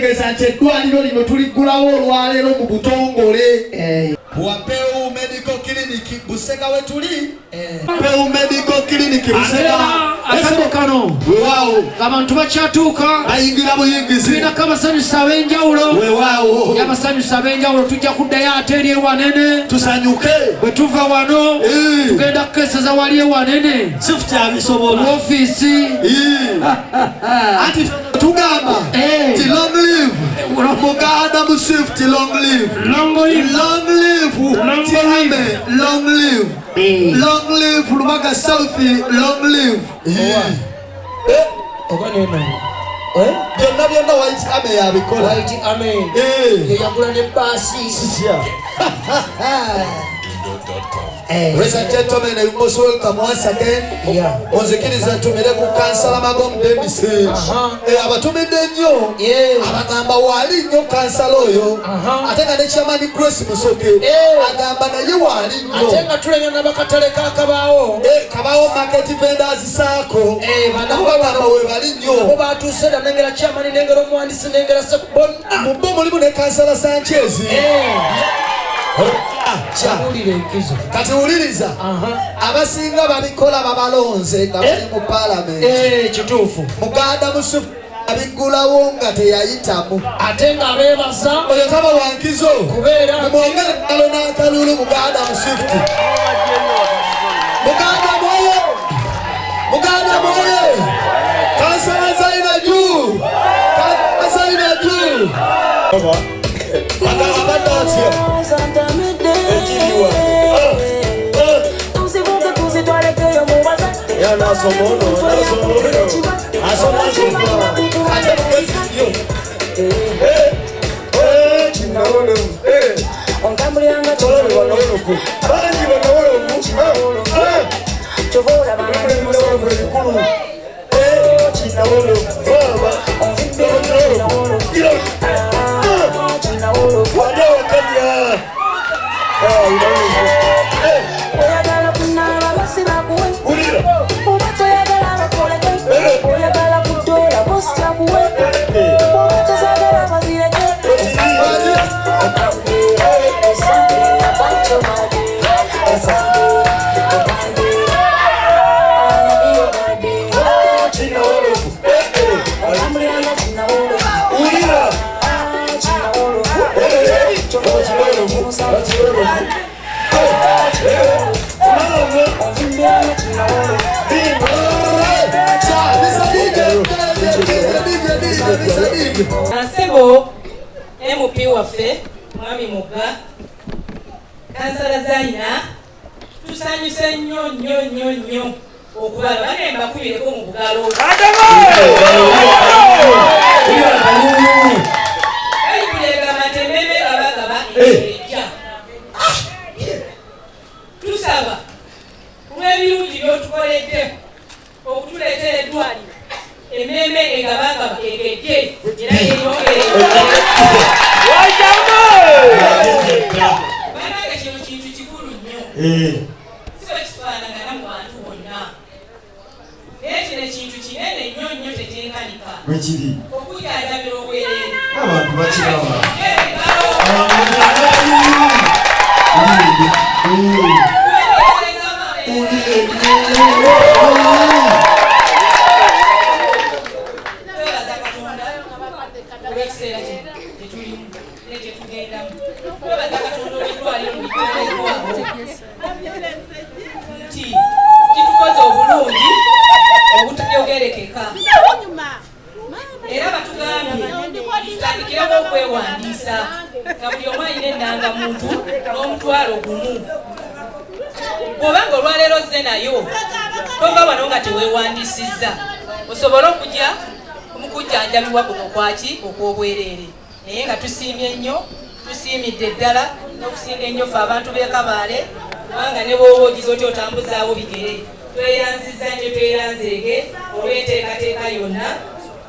Okubategeeza nti eddwaliro lino tuliggulawo olwaleero mu butongole. Wampeewo Medical Clinic Busega we tuli. Wampeewo Medical Clinic Busega. Akadde kano Weewaawo. Abantu bakyatuuka, Bayingira buyingizi. Tulinako abasanyusa ab'enjawulo. Weewaawo. Abasanyusa ab'enjawulo tujja kuddayo ate eri ewanene. Tusanyuke. Bwe tuva wano tugenda kukeseza wali ewanene. Sifu kyabisobola. Mu ofiisi. Anti tugamba nti long live Muganda Musifu, ti long live. Long live. Long live. Long Tiame, live. Long live. Long live Lubaga South, long live. Oba neno. Byonna byonna White Army yabikola. White Army. Yeyagula ne bbaasi. Sisya. Ladies and gentlemen, you most welcome once again. Munzikiriza ntumire ku Kansala Magom Davis. Abatumidde nnyo. Abagamba waali nnyo kansala oyo. Ate nga ne Chairman Grace Musoke. Agamba naye waali nnyo. Ate nga tulenya n'abakatale ka Kabaawo. Kabaawo Market Vendors Sacco. Nabo bagamba we bali nnyo. Nabo batuuse dda, nengera chairman, nengera omuwandiisi, nengera bonna. Mu bo mulimu ne Kansala Sanchez. Kyawulira enkizo. Kati wuliriza. Abasinga babikola babalonze nga bali mu parliament. Kituufu. Muganda Musufu abiggulawo nga teyayitamu. Ate nga abeebaza. Oyo taba wa nkizo. Kubeera nti- Mumwongere engalo n'akalulu Muganda Musufu. Muganda mwoyo. Muganda mwoyo. Kansala Zaina juu. Kansala Zaina juu. Agamba atya? Asebo MP waffe Mwami Mugga, Kansala Zaina, tusanyuse nnyo nnyo nnyo nnyo okubalaba ne mbakubireko mu bugalo. Bayibuli egamba nti emmeeme abagaba ejja. Tusaba olw'ebirungi by'otukoledde okutuleetera eddwaliro, emmeeme egabagaba egejje era yeeyongere. Bannange kino kintu kikulu nnyo. Si bwe kifaanagana mu bantu bonna. Naye kino ekintu kinene nnyo nnyo tekyenkanika. Bwe kiri. Okujjanjabira obwereere. Abantu bakiraba. Twebaza Katonda olw'ekiseera kino kye tulimu ne kye tugendamu. Twebaza Katonda olw'eddwaliro lituweereddwako nti kitukoze obulungi obutayogerekeka. Era batugambye tutandikireko okwewandiisa nga buli omu alina ennangamuntu n'omutwalo gumu. Bw'obanga olwaleero ozze nayo, tova wano nga teweewandiisizza, osobole okujja mu kujjanjabibwa kuno kwaki okw'obwereere. Naye nga tusiimye nnyo, tusiimidde ddala n'okusinga ennyo ffe abantu b'e Kabaale, kubanga ne bw'oba ogize otya otambuzaawo bigere. Tweyanzizza nnyo, tweyanzeege olw'enteekateeka yonna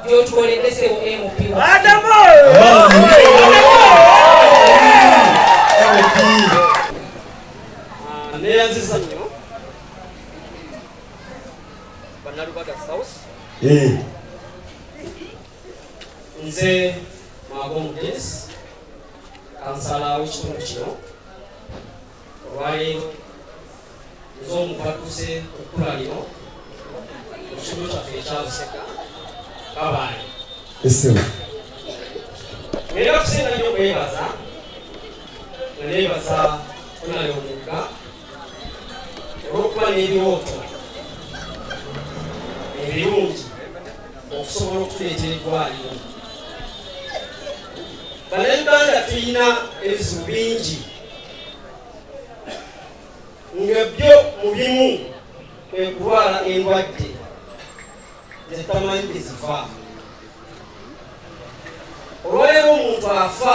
gy'otukoledde ssebo MP waffe. Neeyanziza nnyo Bannalubaga South. Nze Magomudes, kansala w'ekitundu kino. Olwaleero nze omu batuuse ku kkula lino mu kitundu kyaffe ekya Buseka Kabaale. Esebo. Era kusinga nnyo okwebaza nga neebaza Honorable Mugga olw'okuba n'ebirooto ebirungi okusobola okutuleetera eddwaliro. Bannayuganda tulina ebizibu bingi nga byo mu bimu kwe kulwala endwadde zetamanyi gye ziva. Olwaleero omuntu afa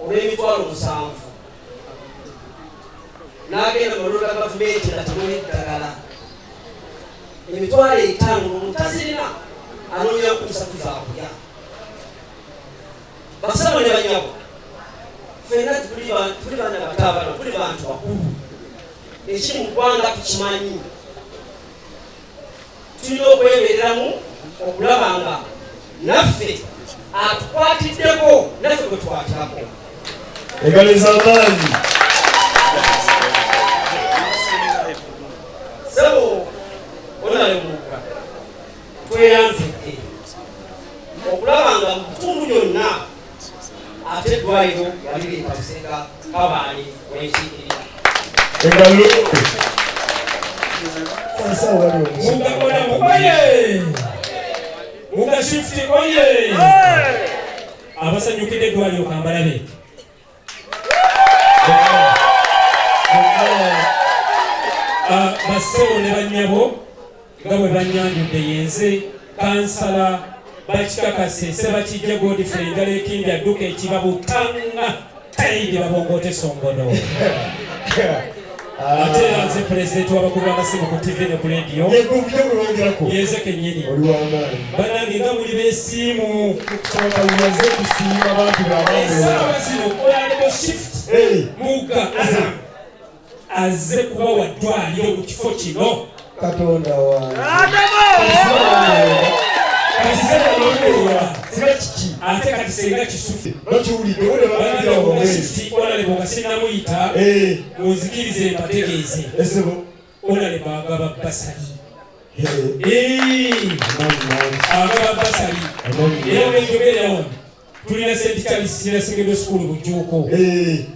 olw'emitwalo 7 n'agenda mu malwaliro ga gavumenti nga temuli ddagala. Emitwalo 5 omuntu tazirina, anoonya 30 za kulya. Bassebo ne bannyabo, ffenna tuli baana bato, abana tuli bantu bakulu. Ekiri mu ggwanga tukimanyi, tulina okwebereramu okulaba nga naffe atukwatiddeko naffe gwe tukwatirako. Engalo ez'amaanyi. Sebo Honorable Mugga, tweyanzidde okulaba nga mu bitundu byonna ate eddwaliro walireeta Buseka Kabaale wenkiikirira. Engalo. Omusawo wali omusawo. Mugga Olamu oye! Mugga Shift oye! Abasanyukidde eddwaliro kambalabe. Bassebo ne bannyabo, nga bwe bannyanjudde, yenze kansala Bakikakase Sebakijja Godfrey Njala Ekindi adduka ekiba butanga tayidi babongote songono. Ate era nze pulezidenti w'abakulu b'amasimu ku TV ne ku lediyo. Yegubye Yenze kennyini. Oli w'amaanyi. Bannange, nga muli beesiimu. Kusonga kusiima abantu Essaawa zino Honorable Shift Mugga Azam azze kubawa ddwaliro mu kifo kino. Katonda wange. Kati sena Siba kiki? Ate kati senga kisufu. Bakiwulidde wole babagira wabweru. Honorable nga sinnamuyita, munzikirize mbategeeze. Esebo. Honorable agaba bursary. Agaba bursary. Era wenjogerera wano tulina St Charles Senior Secondary School Bujuuko,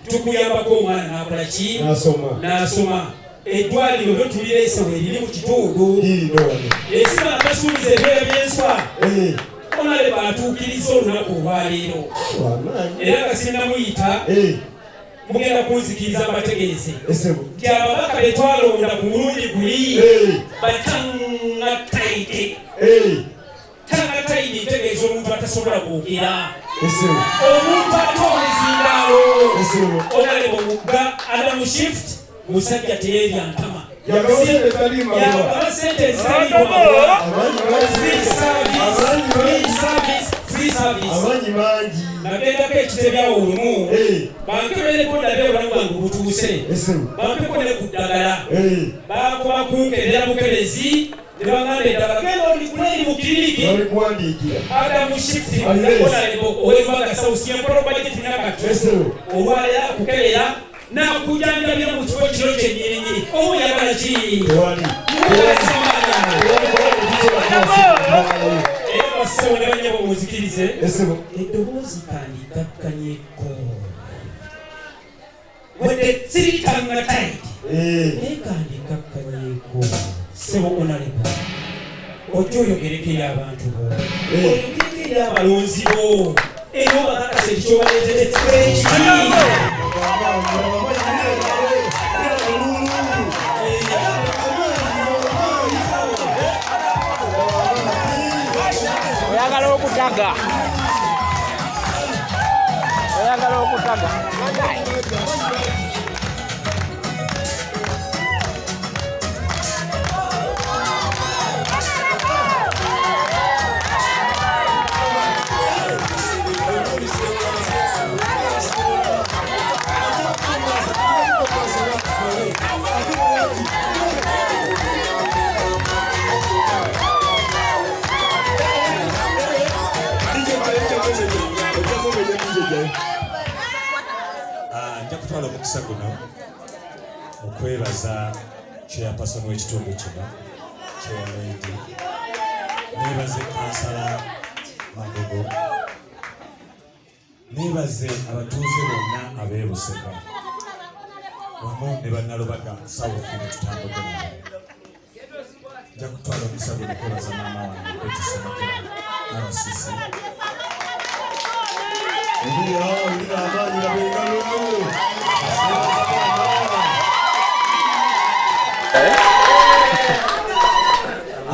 tukuyambako omwana n'akola ki? N'asoma. N'asoma. Eddwaliro lyo tulireese weriri mu kitundu. Lirino wano. Esima basuubiza ebyera byenswa, Honorable atuukiriza olunaku olwaleero. Wamaanyi. Era nga sinnamuyita, mugenda kunzikiriza mbategeeze Esebo. nti ababaka be twalonda ku mulundi guli batanga taide. Tanga taide ntegeeza omuntu atasobola kwogera, Esebo. omuntu ate omuzindaalo. Esebo. Honorable Mugga Adamu Shift musajja teyeerya ntama. Yagaba sente ezitaliimu magoba. Yagaba sente ezitaliimu magoba. Amaanyi mangi. Free service, Amaanyi free mangi. service, free service. Amaanyi mangi. Nagendako ekitebe awo olumu, bankebereko ndabe obulamu bwange obutuuse, Esebo. bampeko ne ku ddagala. Bakoba kunkebera bukebezi ne bagamba eddagala genda oligule eri mu kiriniki. Balikuwandiikira. Adamu Shift, Aliresi. Honorable ow'e South, y'empolo budget nakati Esebo. olwaleero akukebera n'akujanjabira mu kifo kino kyennyininyini. Oba oyagala ki? Tewali. Era bassebo ne bannyabo, munzikirize Esebo. eddoboozi kandikakkanyeko wadde siritanga tayidi, naye kandikakkanyeko. Ssebo Honorable, ojja oyogereko eri abantu bo, oyogereko eri abalonzi bo, era obakakasa ekikyobaleetedde eki. Oyagala okutaga, oyagala okutaga. Nja kutwala omukisa guno okwebaza chairperson w'ekitundu kino, chairlady, nebaze kansala Magogo, nebaze abatuuze bonna ab'e Busega wamu ne Bannalubaga South netutambudde nabo. Nja kutwala omukisa guno okwebaza maama wange Betty Ssemakula, RCC. Owulira, owulira amaanyi, laba engalo.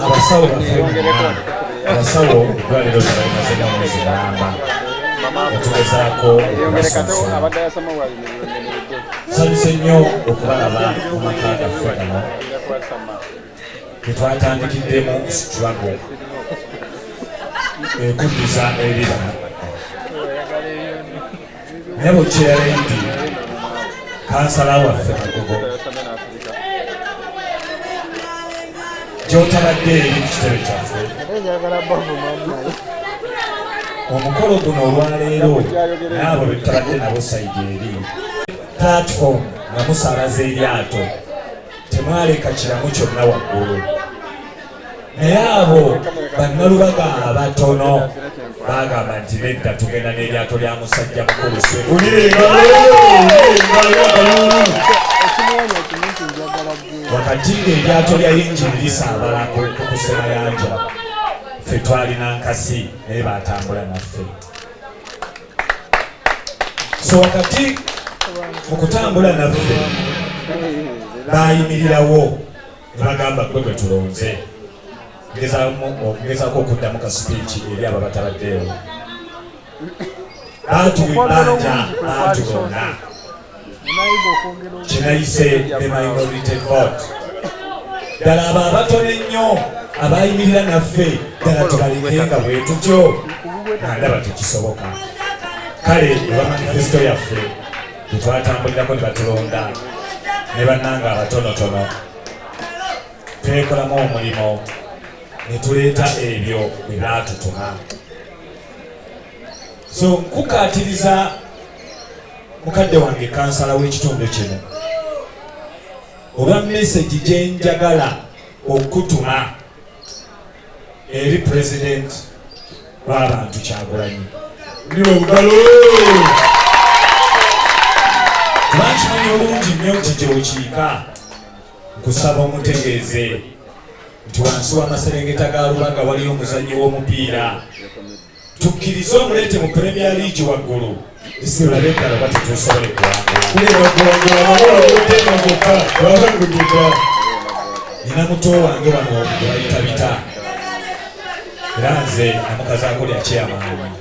Abasawo baffe bonna, abasawo eddwaliro lino balimaze omwezi mulamba otugezaako okubasunsula. Nsanyuse nnyo okubalaba mu maka gaffe gano getwatandikiddemu struggle ekuddiza ebibala. Nyabo chairlady, kansala waffe Magogo, gyotabadde eri ku kitebe kyaffe, omukolo guno olwaleero n'abo betutabadde nabo side eri platform nga musaabaza eryato, temwaleka kiramu kyonna waggulu, naye abo Bannalubaga abatono bagamba nti nedda, tugenda n'eryato lya musajja mukulu. Owulira engalo, owulira engalo, akalulu. Wakati ng'eryato lya yingini lisaabala ku kusemayanja, ffe twalina nkasi, naye batambula naffe. So wakati mu kutambula naffe bayimirirawo ne bagamba, "Gwe gwe tulonze." Ngezaako okuddamu ka speech eri abo abatabaddeewo. Baatuwa ebbanja, baatulonda, kinayise the minority vote. Ddala abo abatono ennyo abayimirira naffe, ddala tubaleke nga bwe tutyo? Nga ndaba tekisoboka. Kale olwa manifesto yaffe tetwatambulirako ne batulonda, ne bannanga abatonotono twekolamu omulimu ne tuleeta ebyo bwe baatutuma. So nkukaatiriza mukadde wange kansala w'ekitundu kino, olwa message gye njagala okutuma eri pulezidenti w'abantu Kyagulanyi. Owulira obugalo. Kuba nkimanyi bulungi nnyo nti gyokiika, nkusaba omutegeeze nti wansi w'amaserengeta ga Lubaga waliyo omuzannyi w'omupiira, tukkirize omuleete mu Premier League waggulu, tulabe eddala oba tetusobole kuwangula. Kuleba kuwangula, baba bokka babangudde dda. Nina muto wange wano gwe bayita Bita, era nze namukazaako lya chairman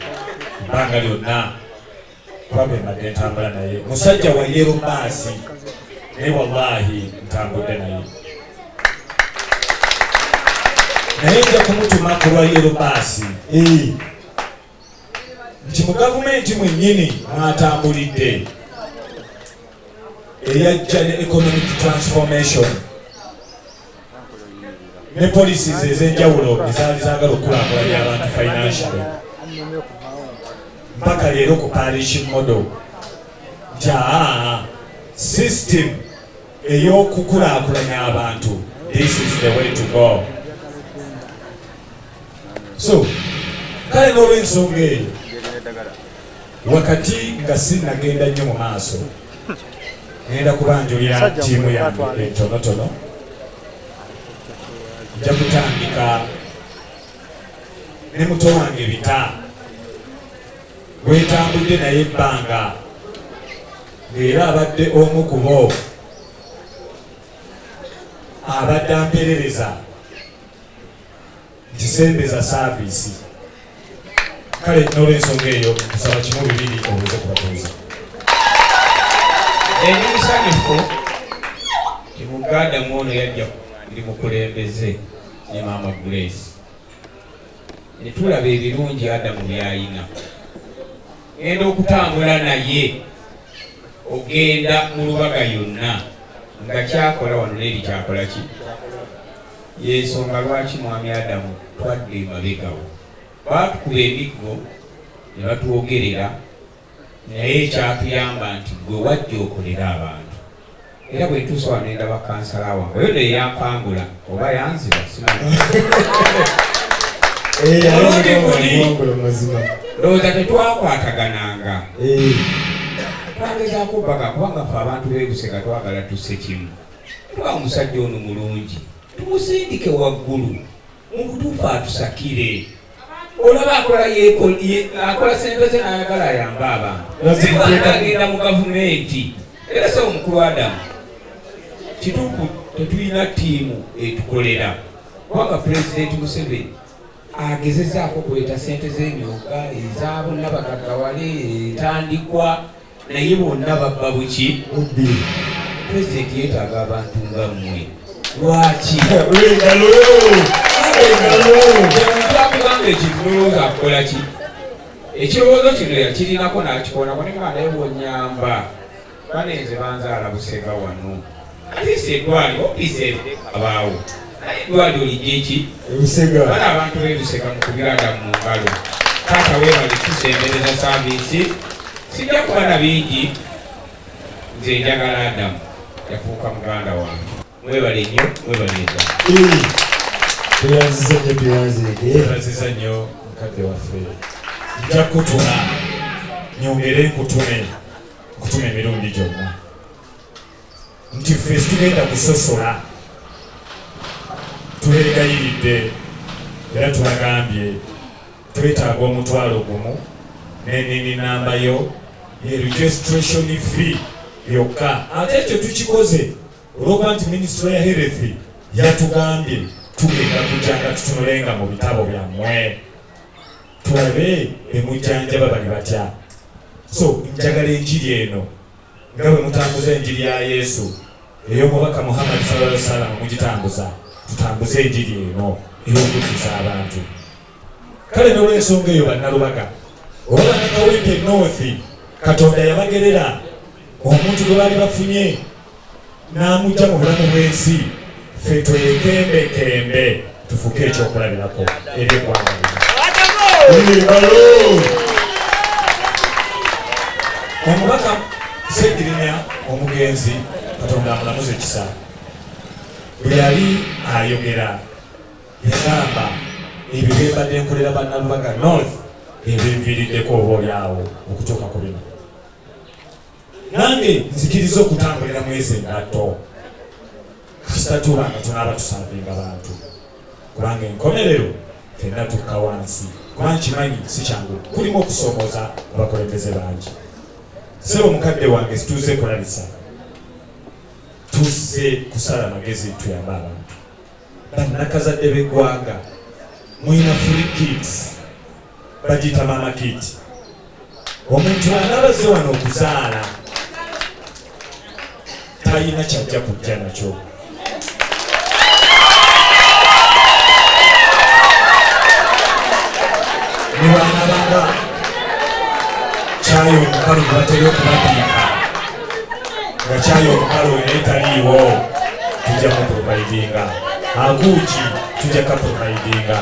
ebbanga lyonna kuba bwe mbadde ntambula naye. Musajja wa yellow bus, naye wallahi ntambudde naye, naye nja kumutuma ku lwa yellow bus nti mu gavumenti mwennyini mwatambulidde eyajja ne economic transformation ne policies ez'enjawulo ezaali zaagala okukulaakulanya abantu financially, mpaka leero ku parish model, nti aa system ey'okukulaakulanya abantu, this is the way to go. So kale n'olw'ensonga eyo, wakati nga sinnagenda nnyo mu maaso, ngenda kubanjulira ttiimu yange entonotono. Nja kutandika ne muto wange Bita, gwetambudde naye ebbanga, ng'era abadde omu ku bo abadde amperereza nti sembeza service. Kale n'olwensonga eyo, nsaba kimu bibiri obuuze ku batuuze. Eri musanyufu ti muganda mwono yajja ndi mukulembeze ne maama Grace, ne tulaba ebirungi Adamu by'ayina. Ngenda okutambula naye ogenda mu Lubaga yonna nga kyakola wano neeri kyakola ki, yensonga lwaki mwami Adamu twadde emabegawo baatukuba emiggo. Ne batwogerera, naye ekyatuyamba nti gwe wajja okolera abantu. Era bwe ntuusa wano ne ndaba kansala wange oyo ne yampangula oba yanziba simanyi. Omulundi guli ndowooza tetwakwatagananga, twagezaako baga kubanga ffe abantu b'e Busega twagala tusse kimu. Tuba omusajja ono mulungi tumusindike waggulu mu butuufu atusakire. Olaba akola akola sente ze n'ayagala ayambe abantu, naye bw'anaagenda mu gavumenti. Era ssebo omukulu Adamu, kituufu tetulina ttiimu etukolera, kubanga Pulezidenti Museveni agezezaako okuleeta sente z'emyoga eza bonna bagaggawale etandikwa, naye bonna babba buki? Bubbi. Pulezidenti yeetaaga abantu nga mmwe. Lwaki? Engalo! Engalo! Omuntu akugamba ekintu nolowooza akukola ki? Ekirowoozo kino yakirinako n'akikolako ne mwana, naye bw'onnyamba bane nze banzaala Busega wano. At least eddwaliro ofiisi abaawo, naye eddwaliro lijje ki? Ebusega. Bano abantu b'e Busega mukubire Adamu mu ngalo. Taata weebale kutusembereza service. Sijja kuba na bingi, nze njagala Adamu yafuuka muganda wange. Mwebale nnyo, mwebale ddala. Tweyanziza nnyo, tweyanzireke. Twebaziza nnyo mukadde waffe. Nja kutuma nyongere nkutume, nkutuma emirundi gyonna nti ffe situgenda kusosola, tubeegayiridde era tubagambye twetaaga 10,000 n'enini namba yo ye registration fee yokka. Ate ekyo tukikoze olw'okuba nti minisitule ya health yatugambye tugenda kujja nga tutunulenga mu bitabo byammwe tulabe bemujjanjaba bali batya. So njagala enjiri eno nga bwe mutambuza enjiri ya Yesu ey'omubaka Muhammad sallallahu alaihi wasallam, mugitambuza, tutambuze enjiri eno ey'okuddusa abantu. Kale n'olw'ensonga eyo, Bannalubaga oba Bannakawempe North, Katonda yabagerera omuntu gwe baali bafunye n'amujja mu bulamu bw'ensi. Ffe twekembekembe tufuuke ekyokulabirako eri eggwanga lino. Engalo! Omubaka Segirinya omugenzi, Katonda amulamuze ekisa, bwe yali ayogera yagamba ebyo byembadde nkolera Bannalubaga North ebinviiriddeko oba oli awo okutuuka ku bino. Nange nzikiriza okutambulira mu ezo engatto kasita tuba nga tunaaba tuservinga bantu, kubanga enkomerero fenna tukka wansi. Kuba nkimanyi si kyangu, kulimu okusoomooza abakulembeze bangi. Ssebo mukadde wange, situuze kulabisa, tuzze kusala magezi tuyambe abantu. Bannakazadde b'eggwanga, mulina free kits, bagiyita mama kit. Omuntu anaabazze wano okuzaala talina kyajja kujja nakyo. Ne bw'anaabanga kyayi omukalu gwe batera okubapiika nga kyayi omukalu oyo naye taliiwo, tujja muprovidinga. Akuuki tujja kaprovidinga.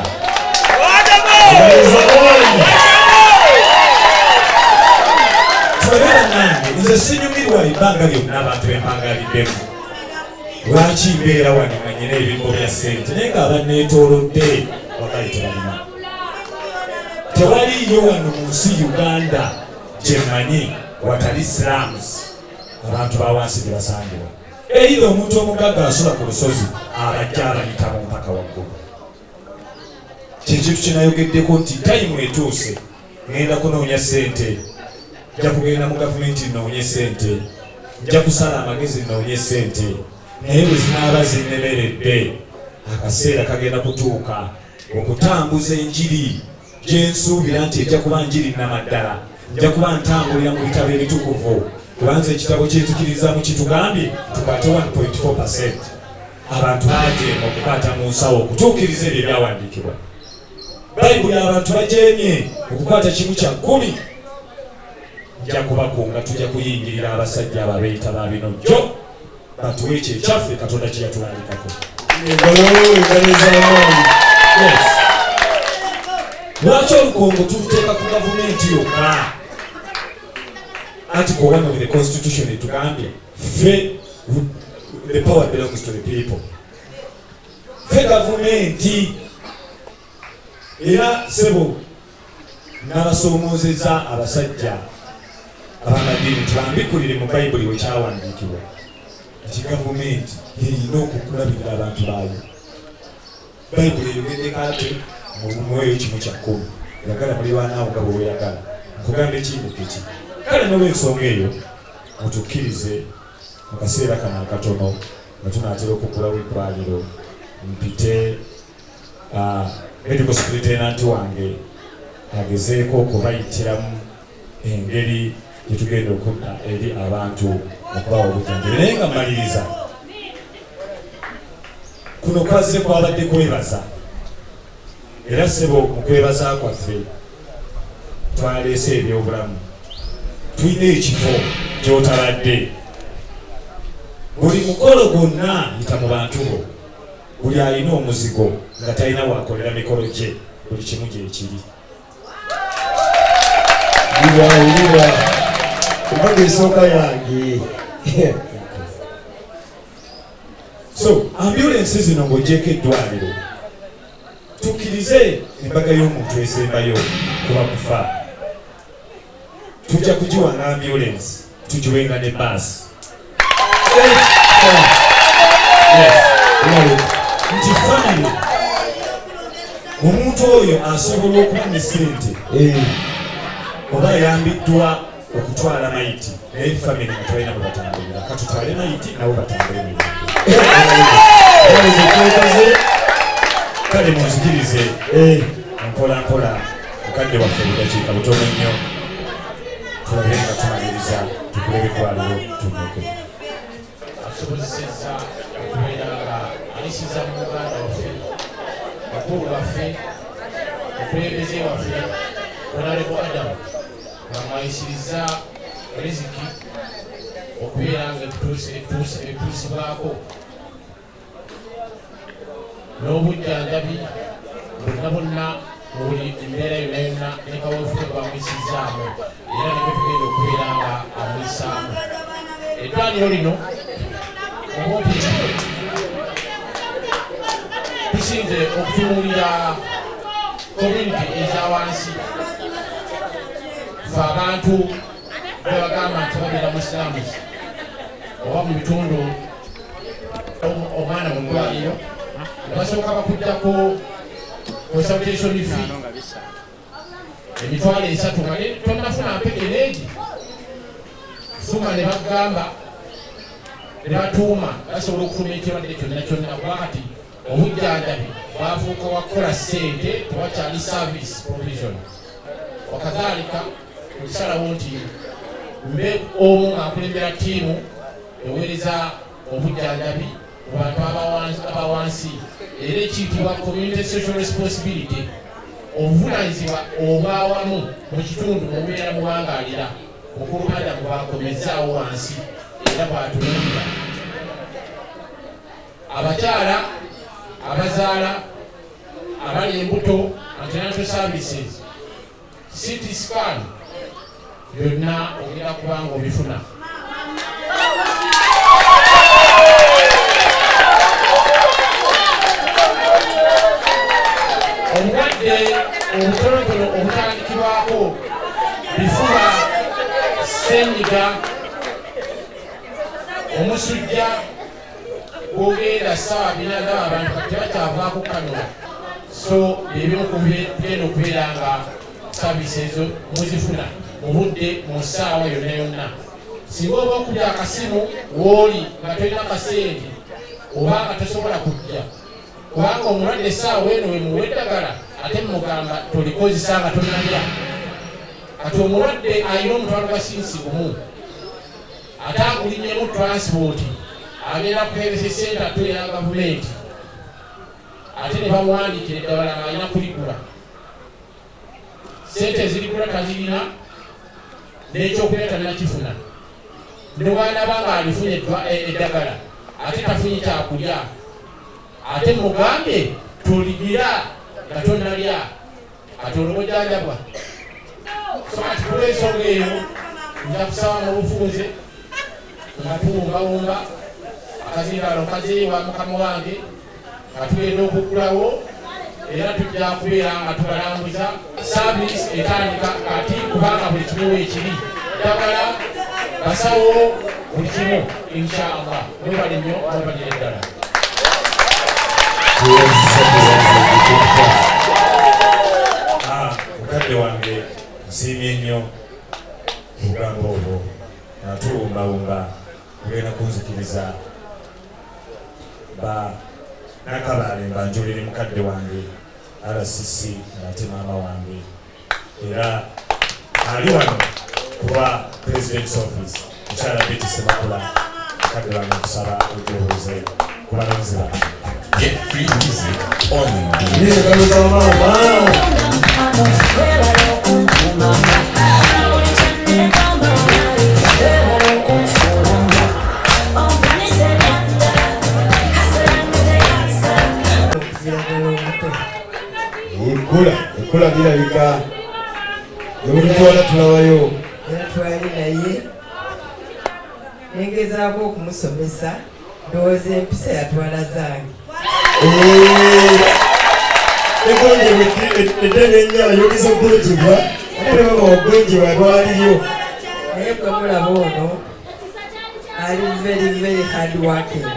Tulabe bannange, nze sinyumirwa ebbanga lyonna abantu bempangaliddemu. Lwaki mbeera wano nga nyina ebibbo bya ssente naye nga abanneetoolodde wagali tebalina? Tewaliiyo wano mu nsi Uganda gye mmanyi watali slums, abantu ba wansi gye basangibwa. Either omuntu omugagga asula ku lusozi, abajja abayitamu mpaka waggulu. Kyekintu kyenayogeddeko nti time etuuse, ŋŋenda kunoonya ssente, nja kugenda mu gavumenti nnoonye ssente, nja kusala amagezi nnoonye ssente, naye bwe zinaaba zinnemeredde, akaseera kagenda kutuuka okutambuza enjiri gye nsuubira nti ejja kuba njiri nnamaddala. Nja kuba ntambulira mu bitabo ebitukuvu, kubanza ekitabo kyetukirizamu kitugambye tukwate 1.4. Abantu bajeema okukwata mu nsawo okutuukiriza ebyo ebyawandiikibwa Bayibuli. Abantu bajeemye okukwata 1/10. Nja kubakunga, tujja kuyingirira abasajja abo abeeyita ba binojjo batuwe ekyo ekyaffe Katonda kye yatulalikako. Engalo, engalo ez'amaanyi. Yes. Lwaki olukongo tuluteeka ku gavumenti yokka. Article 1 of the constitution etugambye ffe the power belongs to the people. Ffe gavumenti. Era ssebo n'abasoomoozezza abasajja ab'amadiini nti bambikulire mu Bayibuli we kyawandiikibwa nti gavumenti y'erina okukulabirira abantu baayo. Bayibuli eyogeddeko ate muweeyo kimu kya kkumi, yagala mulirwanaawo nga bwe weeyagala. Nkugamba ekindi ki? Kale n'olw'ensonga eyo mutukkirize mu kaseera kano akatono nga tunaatera okuggulawo eddwaliro mpite Medical superintendent wange agezeeko okubayitiramu engeri gye tugenda okudda eri abantu okubawa obujjanjabi naye nga mmaliriza kuno kwazze kwabadde kwebaza era ssebo mu kwebaza kwaffe twaleese ebyobulamu tulina ekifo gy'otabadde buli mukolo gwonna yita mu bantu bo Buli alina omuzigo nga talina wakolera mikolo gye buli kimu gyekiri. Wulira embaga esooka yange. So ambulensi zino ng'ogyeko eddwaliro tukkirize embaga y'omuntu esembayo kuba kufa tujja kugiwanga ambulensi tugiwenga ne baasi nti family omuntu oyo asobola okuba ne sente eh. oba ayambiddwa okutwala mayiti naye family nga tebalina bwe batambulira katutwale mayiti nabo batambule mirembe kale munzikirize eh. mpola mpola mukadde waffe budakiika butono nnyo tulabe nga tumaliriza tugule eddwaliro tunyuke asobozesezza okubeera nga ayisiza mu muganda waffe mukulu waffe omukulembeze waffe honarebo adamu nga mwayisiriza riziki okubeera nga etuusibwako n'obujjanjabi bonna bonna mu buli mbeera yonna yonna ne kaweefube bamuyisizzaamu era ne bwetugenda okubeera nga amuyisaamu eddwaliro lino obumpi tusinze okutunuulira community eza wansi fe abantu bebagamba nti babeera mu slums oba mu bitundu omwana mu ddwaliro ne basooka bakuddako consultation fee emitwalo esatu nga tonnafuna mpeke neegi fuma ne bagamba ne batuuma basobola okufuna ekirwadde kyonna kyonna kuba kati obujjanjabi bwafuuka wakukola ssente tewakyali service provision wakadhalika okusalawo nti mbe omu nga nkulembera ttiimu eweereza obujjanjabi mu bantu abawansi era ekiyitibwa community social responsibility obuvunaanyizibwa obwawamu mu kitundu mubeera muwangaalira mukulu Adamu bwakomezzaawo wansi era bwatunuulira abakyala abazaala abali embuto antenatal services CT scan byonna ogenda kuba nga obifuna. Obulwadde obutonotono obutandikibwako bifuba, ssenyiga, omusujja gwogenda ssaawa bina ndaba abantu kati tebakyavaako kanula so byebimu ku bigenda okubeera nga saavisi ezo muzifuna mu budde mu ssaawa yonna yonna singa oba okubya akasimu wooli nga tolina kasente oba nga tosobola kujja kubanga omulwadde essaawa eno wemuwa eddagala ate mugamba tolikozesa nga tonalya kati omulwadde alina omutwalo gwa sinsi gumu ate agulinyemu transport agenda ku health center to ya gavumenti ate ne bamuwandiikira eddagala ng'alina kuligula sente ezirigula tazirina n'ekyokulya tannakifuna ne bw'anaaba ng'alifunye eddagala ate tafunye kyakulya ate mugambye toligira nga tonalya kati olwo bojjanjabwa. So kati kulw'ensonga eyo nja kusaba mu bufunze nga tuwumbawumba akazindaalo kaziibwa mukama wange nga tugenda okuggulawo era tujja kubeera nga tubalambuza. Service etandika kati kubanga buli kimu weekiri, ddagala, basawo, buli kimu, inshallah. Mwebale nnyo, mwebalire ddala. Mukadde wange, nsiimye nnyo obugambo obwo. Nga tuwumbawumba, kugenda kunzikiriza ba Nakabaale mbanjulire mukadde wange RCC, ng'ate maama wange, era ali wano kuba President's Office, mukyala Betty Semakula. Mukadde wange, nkusaba ojja ku balonzi bange. Get free music on Maama. Ekkula ekkula lirabika nebulitwala tulabayo. Era twali naye nengezaako okumusomesa, ndowooza empisa yatwala zange. Egonjebwa eddene ennyala yogeza gonjebwa, ate ne baba wagonjebwa atwaliriyo. Naye bwe mulaba ono ali very very hard working,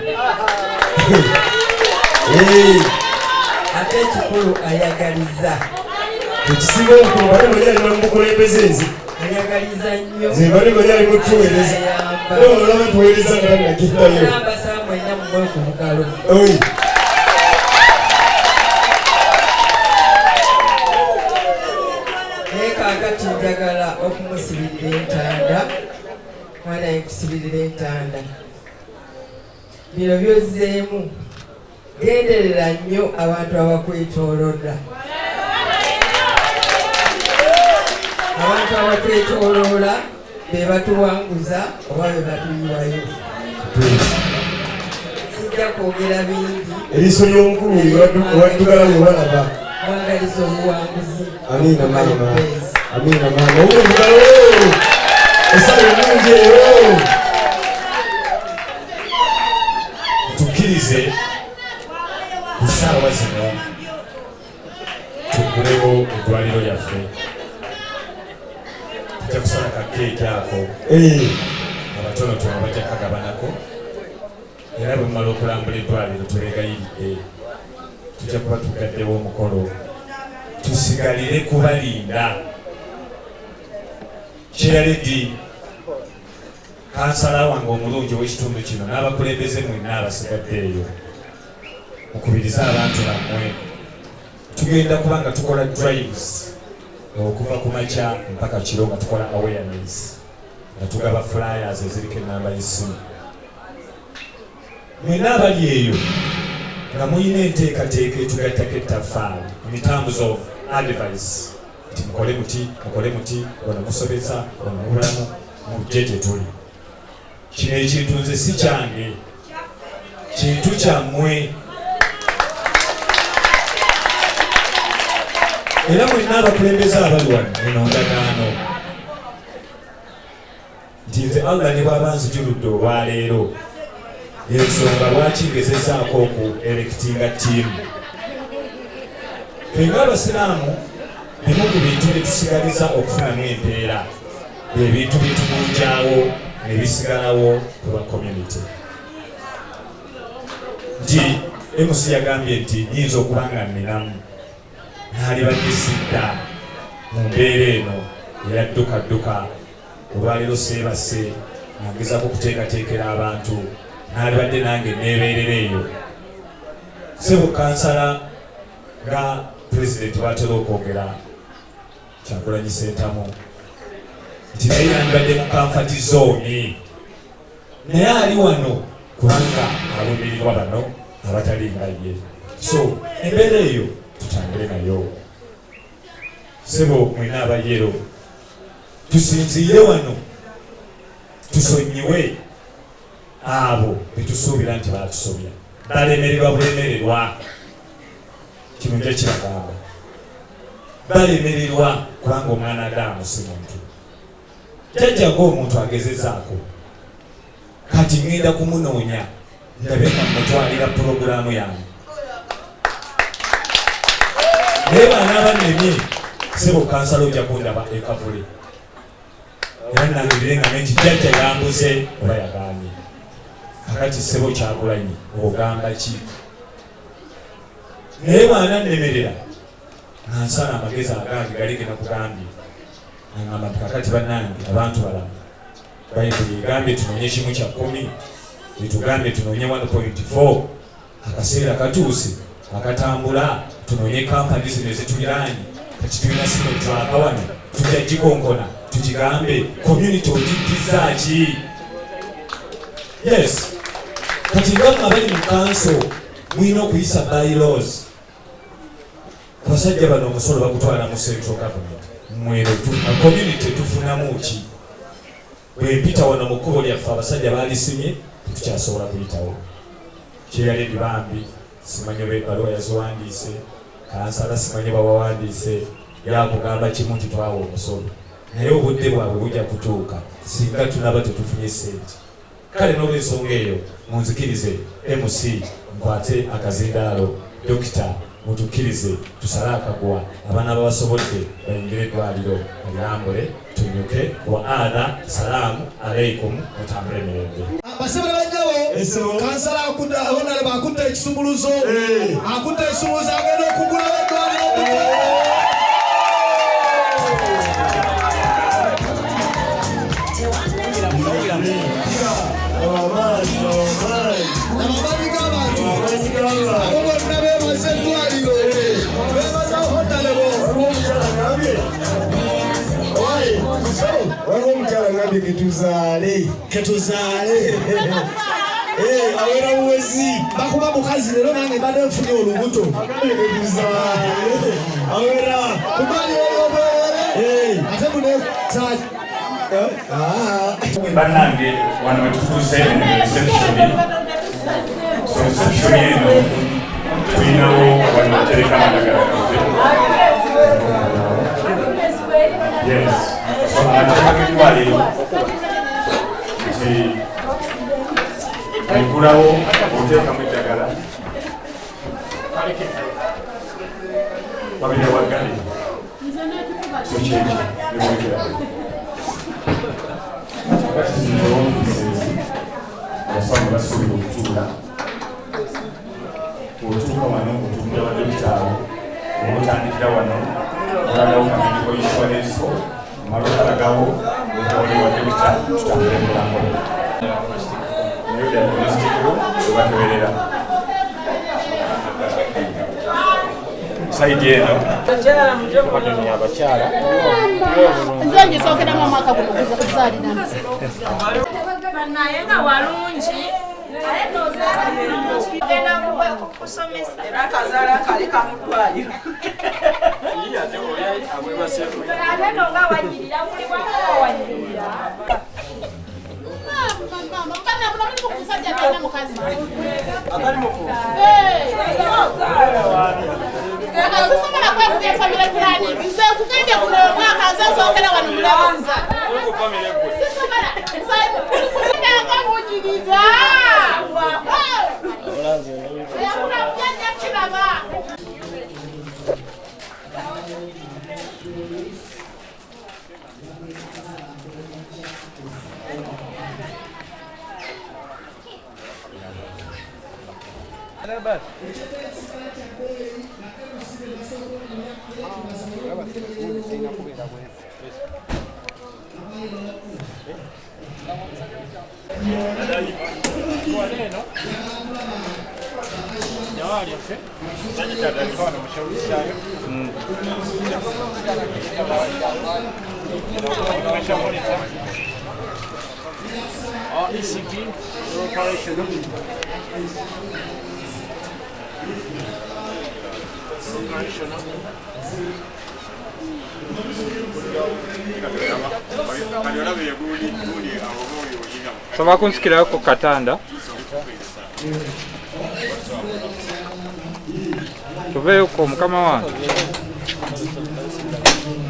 ate ekikulu ayagaliza. Ekisinga obukulu bane bali ali mubukulembeze nze Ayagaliza nnyo. Nze bane bali ali mutuweereza, era olaba tuweereza nga nagendayo. Mbasaba mwenna mumwe ku bugalo. Oi. Naye kaakati njagala okumusibirira entanda. Mwana, nkusibirira entanda. Bino byozzeemu, genderera nnyo abantu abakwetoolodda. Abantu abatwetooloola be batuwanguza oba be batuyiwayo. Sijja kwogera bingi. Eriiso ly'omukulu waddugala bwe balaba. Mwagaliza obuwanguzi. Amiina maama, amiina maama. Owulugalo esala ennungi eyo. Tukkirize ku ssaawa zino tuggulewo eddwaliro lyaffe. Tujja kusala ka keeki ako, abatonotono bajja kagabanako, era bwe mumala okulambula eddwaliro, tubeegayiridde, tujja kuba tugaddewo omukolo, tusigalire kubalinda. Chairlady, kansala wange omulungi ow'ekitundu kino, n'abakulembeze mwenna abasigadde eyo, mukubirize abantu bammwe. Tugenda kuba nga tukola drives okuva ku makya mpaka kiro, nga tukola awareness, nga tugaba flyers eziriko enamba y'essimu. Mwenna abali eyo nga mulina enteekateeka etugattako ettaffaali in terms of advice nti mukole muti, mukole muti, ono musobeza, ono mubulamu, mujje gye tuli. Kino ekintu nze si kyange, kintu kyammwe. Era mwenna abakulembeze abali wano, eno ndagaano nti nze Allah ne bw'aba nzijuludde olwaleero, ensonga lwaki ngezezaako oku erectinga ttiimu. Ffe ng'abasiraamu, bimu ku bintu bye tusigaliza okufunamu empeera, ebintu bye tugunjaawo ne bisigalawo ku lwa community. Nti MC yagambye nti nyinza okuba nga nninamu naalibadde sidda mu mbeera eno eyaddukadduka. Olwaleero seebase nga ngezaako okuteekateekera abantu, naalibadde nange neebeerera eyo. Sebo kansala, nga pulezidenti bwatera okwogera, Kyagulanyi Ssentamu, nti naye yandibadde mu comfort zone, naye ali wano kubanga alumirirwa bano abatali nga ye. So embeera eyo tutambule nayo. Sebo mwena abayero, tusinziire wano tusonyiwe abo betusuubira nti batusobya, balemererwa bulemererwa. Kino nja kibagamba, balemererwa. Kubanga omwana Adamu si muntu. Jjajja ng'omuntu agezezaako. Kati ŋŋenda kumunoonya ndabe nga mmutwalira pulogulaamu yange. Naye bw'anaaba annemye, ssebo kansala ojja kundaba e Kavule. Era nnangirire ngambe nti jjajja yambuze oba yagaanye. Kakati ssebo Kyagulanyi ogamba ki? Naye bw'anannemerera nga nsala amagezi agange gali ge nakugambye. Nangamba nti kakati bannange abantu balamu Bayibuli egambye tunoonye kimu kya kkumi, etugambye tunoonye 1.4. Akaseera katuuse akatambula tunoonye kampani zino ezituliraanye. Kati tulina Sinotruk wano, tujja gikonkona tugigambe community ogiddizza ki? Yes, kati nga mmwe abali mu kanso mulina okuyisa bylaws. Abasajja bano omusolo bagutwala mu central government, mmwe eno community tufunamu ki? Bwe mpita wano mu kkubo lyaffe abasajja baalisimye tetukyasobola kuyitawo. Chairlady bambi simanyi oba ebbaluwa yaziwandiise, kansala simanyi oba wawandiise, ye akugamba kimu nti twawa omusolo naye obudde bwabwe bujja kutuuka singa tunaba tetufunye ssente. Kale n'olwensonga eyo munzikirize MC nkwate akazindaalo, Dokita mutukkirize tusale akaguwa abanaaba basobodde bayingire eddwaliro balirambule tunyuke wa adha salaamu aleikum mutambule mirembe. Basebo ne bannyabo, kansala Honalebo akutte ekisumuluzo, akutte ekisumuluzo agenda okugulawo eddwaliro omutwe. Amaanyi g'abantu abo bonna beebaza eddwaliro, beebaza Honalebo. Waliwo omukyala ngambye ketuzaale ketuzaale awera buwezi bakuba mukazi leero nange mbadde nfunye olubuto ketuzaale awera kumali ey'obwerere ate mune Bannange wano wetutuuse eno reception. So reception eno tulinawo wano watereka amadagala gaffe. Yes, so amateeka g'eddwaliro nti oggulawo oteekamu eddagala babiri waggale. So kyekyo nebwekera kati zino offices abasawo basuubira okutuula. Otuuka wano otuukira wa dokita awo oba otandikira wano olagawo ka medical insurance ko omala okalagawo otawali wa dokita tutambule mpolampola. Nayo diagnostic room webakeberera sayidi eno. Abakyala nze ngisookeramu omwaka guno kuzaaliramu. Naye nga walungi genda kusomesa era akazaala kaleka mu ddwaliro. Ate no nga wanyirira buli wamu wanyirira. Sisobola kwekubya family planning. Nze nkugambye guno omwaka nze nsookera wano mulabuza. Sisobola. Nze munyirira. Eyakula mujjajja kiraba. ECG operation. Soba kunsikirayo ku katanda tuveeyoko mukama wange.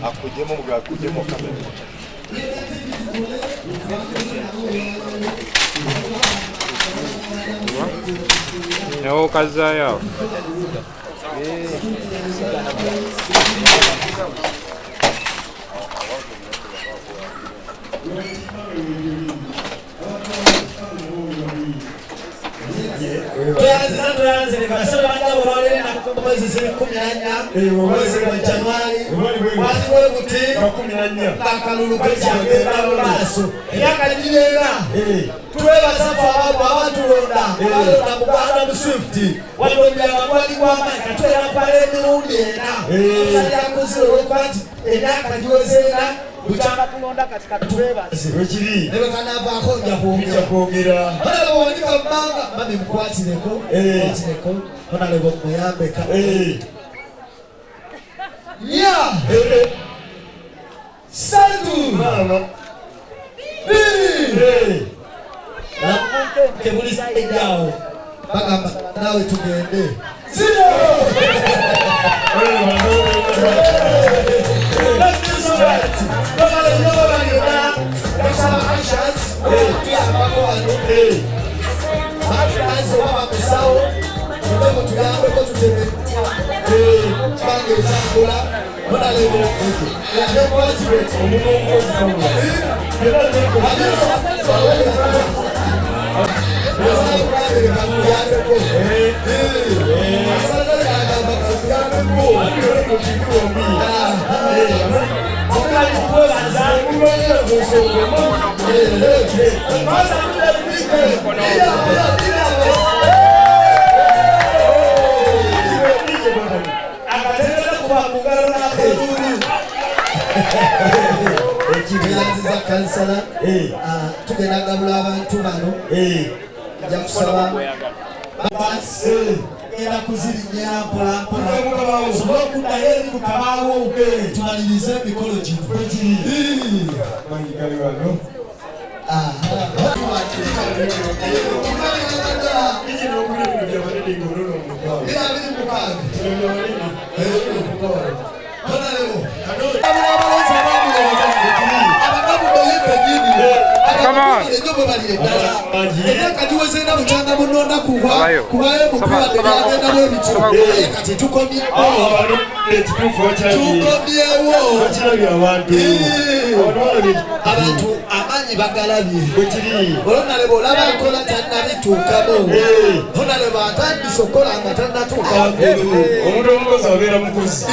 Akujemo mugabo akujemo kamera. Nawo kazayo. Mwezi wa Januari waliwo buti akalulu kekyagenda mu maaso emyaka gireera twebaza ffe abatulonda abalonda mu Uganda mu Swift wadde omuyanga gwali gw'amaanyi katwera mpala emirundi ena tusalira kuzira olwokuba nti emyaka giweze ena bukyanga tulonda kati katwebaze ne bwe kanaavaako nja kwongera onalebo wanika mu bbanga mami mukwatireko mukwatireko onalebo muyambeka nya satu bbiri kebuli saidao bagamba nawe tugende zero. Tweyanziza kansala tugenda gabula abantu bano nja kusaba genda kuzirinnya mpola mpola osobole okuddayo eri mukabaawo tumalirize emikolo gino. Emyaka giweze ena bukyanga munonda kubayo mukubadde ebityo kati tukomyewo abantu amaanyi bagalabye olonalebo olaba nkola tannabituukamu onalebo atandise okukola nga tannatuuka waggulu. Omuntu omukozi abeera mukozi.